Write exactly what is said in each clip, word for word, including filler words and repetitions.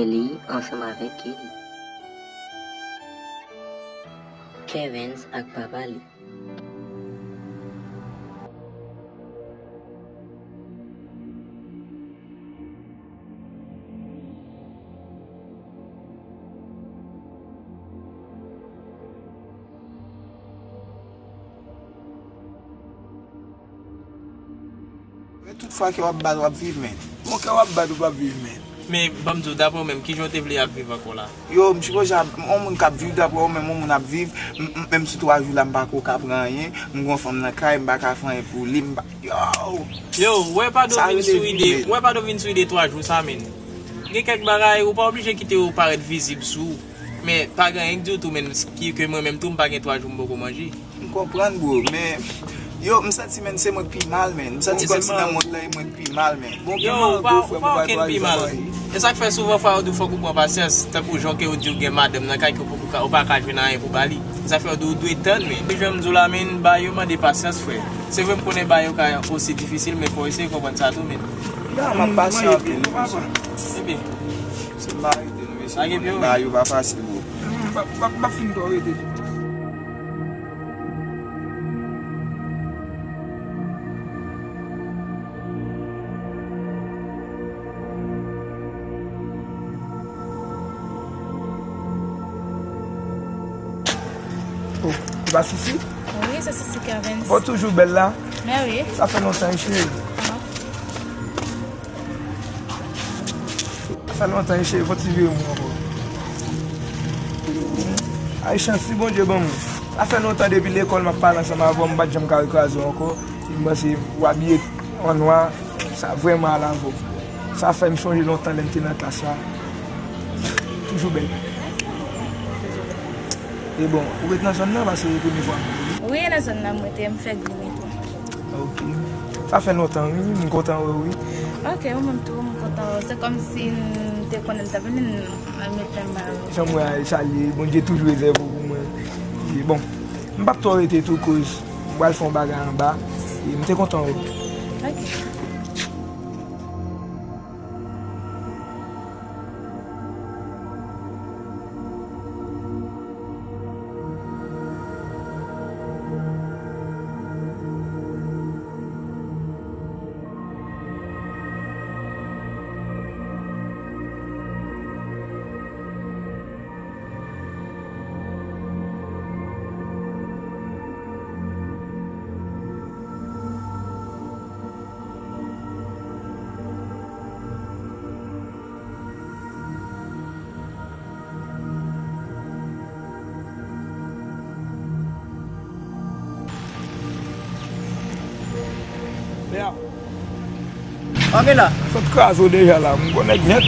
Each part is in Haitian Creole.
Li ansanm avèk Kelly. Kervens ak papa li. Men tout fwa kè w ap bat, w ap viv, men. Bon, kè w ap bat, ou p ap viv, men. Men, ban m di w, daprè w menm, kijan w te vle y ap viv ankò la? Yo, m sipoze ap, yon moun k ap viv daprè w menm, yon moun ap viv, m, m, menm si twa jou la, m pa ko ka pran anyen, m gon fanm nan kay, m pa ka fè anyen pou li, m pa, yo! Yo, wè pa do vin sou ide, wè pa do vin sou ide twa jou sa, men. Gen kèk bagay, ou pa oblije kite yo parèt vizib sou ou. Men, pa gen anyen k di w tou, men, ki, ke mwen menm tou, m pa gen twa jou m poko manje. M konprann, bro, men, yo, m santi, men, se mwen k pi mal, men. M santi kòmsi nan mond lan, e mwen k pi mal, men. Bon, yo, ou pa, ou pa okenn pi mal. E sa k fè souvan fwa yo di w fòk ou pran pasyans, tankou jan ke yo di w gen madanm nan kay ke w poko ka, ou pa ka jwenn anyen pou ba li. E sa k fè yo di w dwe tann, men. Jan m di w la, men, ba yo mande pasyans, frè. Se vre, m konnen ba yo ka osi difisil, men fò w eseye konprann sa tou, men. Ya, m ap pase anpil, mesye. Ebyen. Se m pa rete, non, mesye. Ba yo pa fasil, bro. M pa, m pa, m pa fin tò rete tou. Oh, se pa Sisi? Wi, se Sisi Kervens. Bon, toujou bèl la? Men wi. Sa fè lontan, wi, cheri. Sa fè lontan, wi, cheri, fò ti vire moun ankò. Ay, chans, si Bondye ban mwen. Sa fè lontan depi lekòl m ap pale ansanm avè w, m pa t janm ka rekraze w ankò. M panse w abiye an nwa, sa vrèman al avè w. Sa fè m chonje lontan lè m te nan klas la. Toujou bèl. E bon, ou ret nan zòn nan, paske e premye fwa m vini. Wi, e nan zòn nan m rete, m fèk vini tou. Ok. Sa fè lontan, wi, m kontan wè w, wi. Ok, ou menm tou, m kontan wè w. Se kòmsi m te konnen m t ap vini, m met men m ba ou. Jan m wè a, e sa l ye, Bondye toujou rezève w pou mwen. E bon, m p ap twò rete tou, koz m pral fè yon bagay anba. E m te kontan wè w. Ok. Pè a. Ok la. Sot kraze w deja la, m konnen nèt.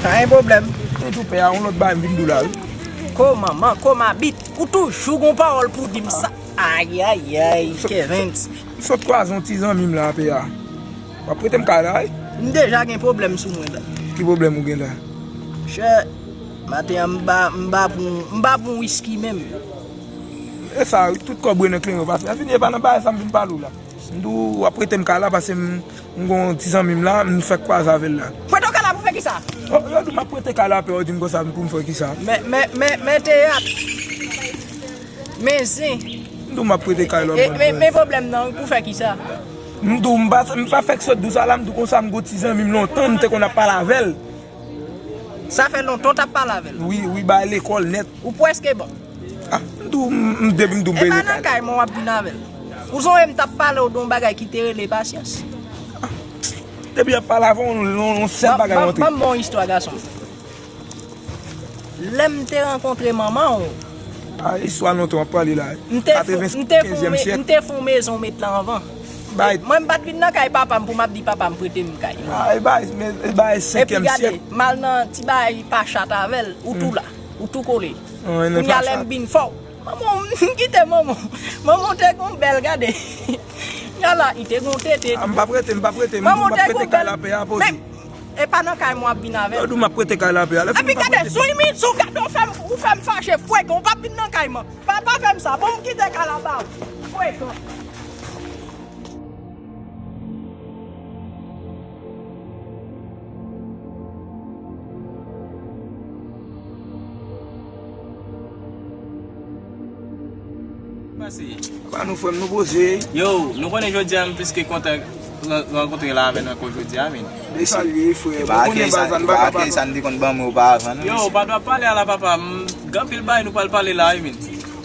Pa gen pwoblèm. Mwen tou pè a, yon lòt bagay m vin di w la, wi. Kòman, man, kòman bit? Ou toujou gon pawòl pou di m sa. Ayayay, Kervens. Sot kwaze yon ti zanmi m la, pè a. W ap prete m kay la, wi? M deja gen pwoblèm sou mwen la. Ki pwoblèm ou gen la? Chè, maten an m ba, m ba pou, m ba pou wiski menm. E sa, wi, tout kòb Renan Kleyon pase. Fini, e pa nan bagay sa m vin pale w la. M di w, w ap prete m kay la, paske m, m gon ti zanmi m la, m fèk kwaze avè l la. Prete w kay la pou fè kisa? Yo, yo di m ap prete kay la, apre yo di m konsa pou m fè kisa? Men, men, men, men teyat. Men zen. M di w m ap prete kay la, e, men, men pwoblèm nan, pou fè kisa? M di w, m pa, m pa fèk sot di w sa la, m di w konsa, m gon ti zanmi m lontan, m te konn ap pale avè l. Sa fè lontan w t ap pale avè l? Wi, wi, bay lekòl nèt. Ou prèske bon. Ah, m di w, m, m, depi m di w m prete kay la. E pa nan kay mwen w ap vin avè l. Ou sonje m t ap pale w de yon bagay ki te rele pasyans. Ah, depi y ap pale avè w, yon, yon, yon sèl bagay w antre. Ban, ban, ban m yon istwa, gason m. Lè m te rankontre manman w. A, istwa lontan w ap pale la. M te fon, m te fon, m te fon mezon met lan anvan. Mwen, m pa t vin nan kay papa m pou m ap di papa m prete m kay. A, e bay, men, e bay senkyèm syèk. Epi gade, m al nan ti bagay pa chat avè l, ou tou la, ou tou kole. Kounye a lè m vin fò w. Manman w, m kite manman w. Manman w te gon bèl, gade. Gala, li te gon tete. A, m p ap rete, m p ap rete, m di w m ap prete kay la, pè a poze. E pa nan kay mwen w ap vin avè l. Yo di w m ap prete kay la, pè a. Epi gade, sou imit, sou gade, ou fè m, ou fè m fache, frekan, ou p ap vin nan kay mwen. Pa, pa fè m sa, bon, m kite kay la ba ou. Frekan. Ba nou frè m, nou poze. Yo, nou konnen jodi a, m plis ke kontan ran- rankontre la avè n ankò jodi a, men. Desalye, frè. Bon, konnen baz la, n pa kapab. Sa n te konn ban mwen oparavan, non, yo, mesye. Pa dwa pale a la, papa. M gen anpil bagay nou pral pale la, wi, men.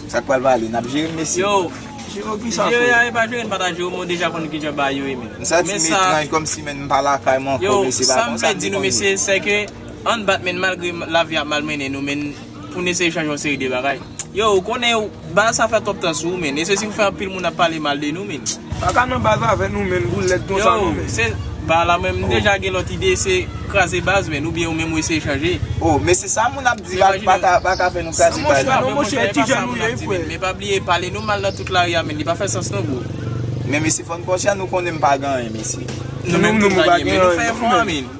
Sa k pral pale? N ap jere, mesye. Yo, jere a, e pa jere, n pa ta jere, men w deja konn ki jan bagay yo ye, men. M santi m etranj, kòmsi, men, m pa lakay mwen ankò, mesye, pa konsa m te konn ye. Yo, sa m vle di nou, mesye, se ke ann bat, men, malgre lavi ap malmennen nou, men, pou n eseye chanje yon seri de bagay. Yo, ou konnen, baz sa fè twòp tan sou ou, men. E se si ou fè anpil moun ap pale mal de nou, men. Pa ka nan baz avè nou, men, boulèt konsa, non, men. Yo, se, ba la, men, m deja gen lòt ide, se kraze baz, men, oubyen ou menm ou eseye chanje. Oh, men se sa moun ap di, pa, pa ka, pa ka fè nou kraze baz. Non, monchè, ti jèn ou ye, frè. Men pa bliye, pale nou mal nan tout lari a, men, li pa fè sans, non, bro. Men, mesye, fò n konsyan, nou konnen m pa gen anyen, mesye. Nou menm nou pa gen anyen, men.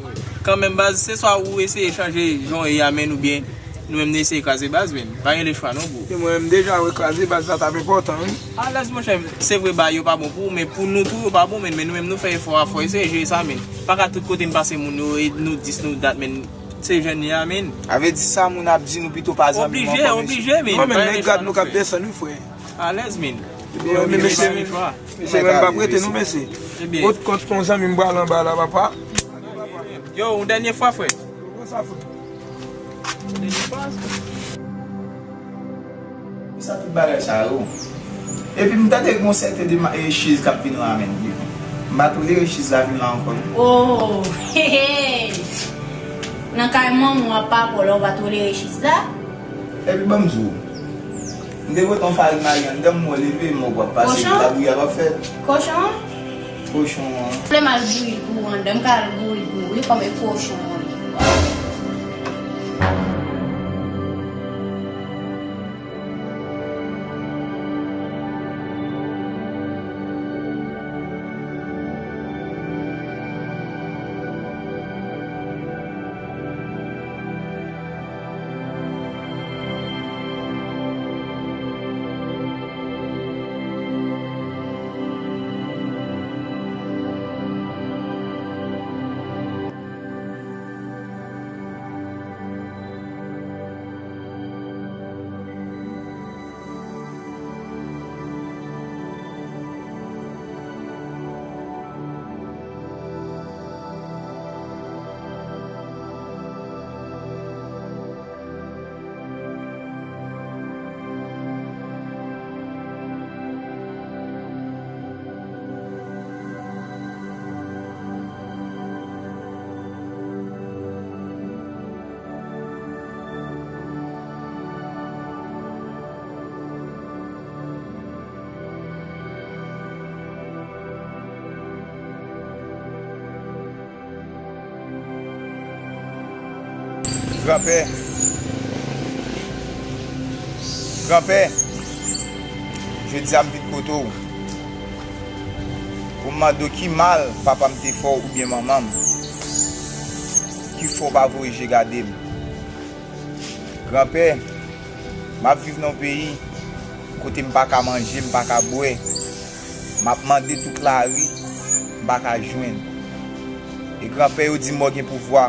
Kanmenm, baz, se swa ou eseye chanje jan w ye a, men, oubyen nou menm nou eseye kraze baz, men. Pa gen lechwa non, bro. E mwen menm deja wè kraze baz la t ap enpòtan, wi. Alèz, monchè, se vre, bagay yo pa bon pou ou, men pou nou tou, yo pa bon, men, men nou menm nou fè efò a, fò eseye jere sa, men. Pa ka tout kote n pase moun yo, e nou dis, nou dat, men. Se jèn li a, men. A vle di sa moun ap di nou pito pa zanmi m ankò, mesye. Oblije, oblije, men. Non, men nèg gad nou k ap desann, wi, frè. Alèz, men. Ebyen, men mesye, mesye, mwen m p ap rete non, mesye. Kot kont kon zanmi m pral anba la, papa. Yo, yon dènye fwa, frè. Kisa tout bagay sa yo? Epi m tande gen yon sèten de ma- e, chiz k ap vin la, men. M pa tolere chiz la vin la ankò, non. Oh, he, he. Nan kay manman w ap pa pò la, ou pa tolere chiz la? Epi ban m di w, m te pote yon farin mari anndan m, mwen leve, mwen w ap pase, labouyi a p ap fèt. Kochon? Kochon an. Kochon an. Lè m al bouyi pou ou anndan, m ka al bouyi pou ou, wi, kòm e kochon an ye. Granpè, granpè, jodi a m vin kote w pou m mande w ki mal papa m te fè w oubyen manman m ki fè w pa voye je gade m. Granpè, m ap viv nan yon peyi kote m pa ka manje, m pa ka bwè. M ap mande tout lari, m pa ka jwenn. E granpè, yo di m ou gen pouvwa.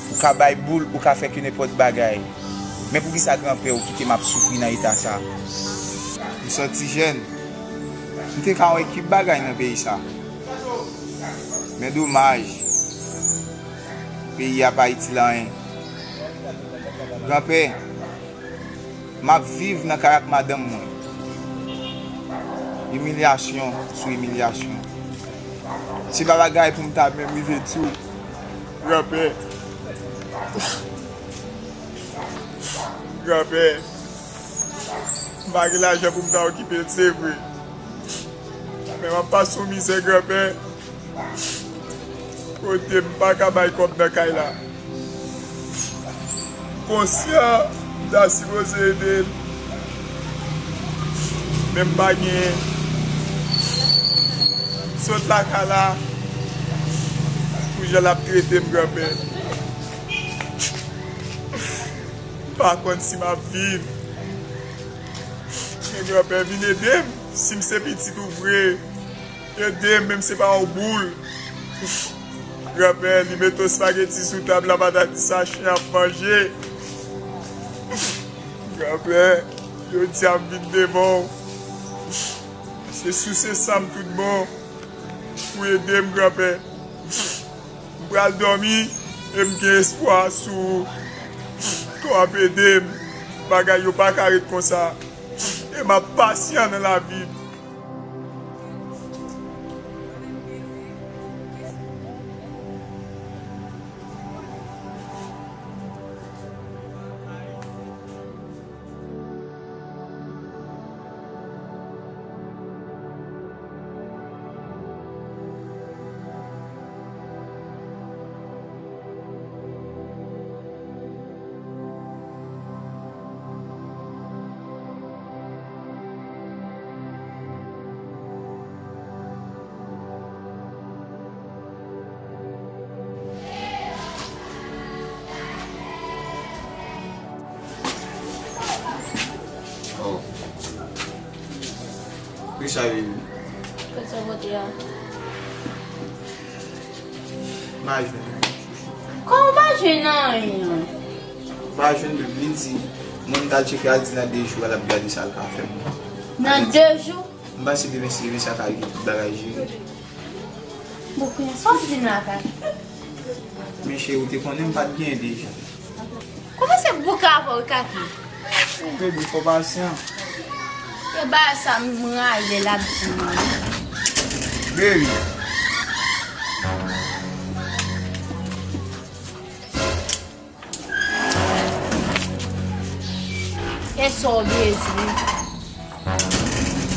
Ou ka bay boul, ou ka fè ke nenpòt bagay. Men poukisa granpè ou kite m ap soufri nan eta sa? M se yon ti jèn. M te ka wè ki bagay nan peyi sa. Men domaj, peyi a pa itil anyen. Granpè, m ap viv nan kay ak madanm mwen. Imilyasyon sou imilyasyon. Se pa bagay pou m ta menm rive di w, granpè. Granpè, m pa gen lajan pou m ta okipe l, se vre. Men m ap pase yon mizè, granpè. Kote m pa ka bay kòb nan kay la. Konsyan, m ta sipoze ede l. Men m pa genyen. M sot lakay la pou jan l ap trete m, granpè. M pa konn si m ap viv. Men granpè, vin ede m. Si m se pitit ou vre, ede m, menm se pa yon boul. Granpè, li mete yon espageti sou tab la, patat sa chen ap manje. Granpè, Jodi a m vin devan w. Se souse san m tout bon pou ede m, granpè. M pral dòmi e m gen espwa sou ou. Ke w ap ede m. Bagay yo pa ka ret konsa. E m ap pasyan nan lavi m. Oh. Kisa, baby? Kisa kote a? M pa jwenn. Kòman w pa jwenn anyen? M pa jwenn, baby, li di, moun t al tcheke Aldi nan de jou a, l ap gade sa l ka fè m. Nan de jou? M panse demen se demen sa ka rive tout bagay jere. Bouke, sa w di m la, Kaki? Men cheri, ou te konnen m pa t genyen deja. Kòman se bouke avè w, Kaki? Baby, fò w pasyan. E bagay sa m rayi lè l ap di m. Baby. E sa w bezwen?